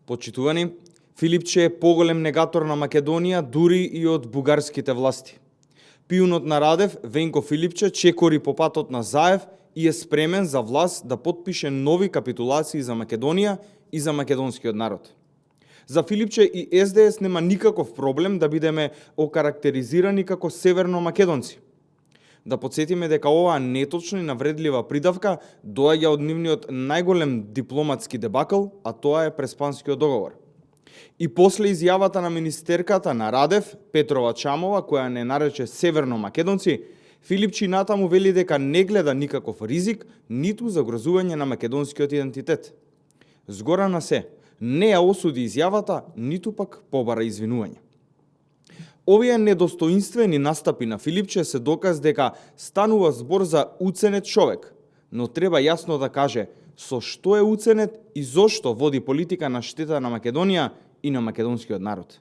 Почитувани, Филипче е поголем негатор на Македонија дури и од бугарските власти. Пиунот на Радев, Венко Филипче, чекори по патот на Заев и е спремен за власт да потпише нови капитулации за Македонија и за македонскиот народ. За Филипче и СДС нема никаков проблем да бидеме окарактеризирани како северно македонци. Да подсетиме дека оваа неточна и навредлива придавка доаѓа од нивниот најголем дипломатски дебакл, а тоа е Преспанскиот договор. И после изјавата на министерката на Радев, Петрова Чамова, која не нарече северно македонци, Филипче натаму вели дека не гледа никаков ризик, ниту загрозување на македонскиот идентитет. Згора на се, не ја осуди изјавата, ниту пак побара извинување. Овие недостоинствени настапи на Филипче се доказ дека станува збор за уценет човек, но треба јасно да каже со што е уценет и зошто води политика на штета на Македонија и на македонскиот народ.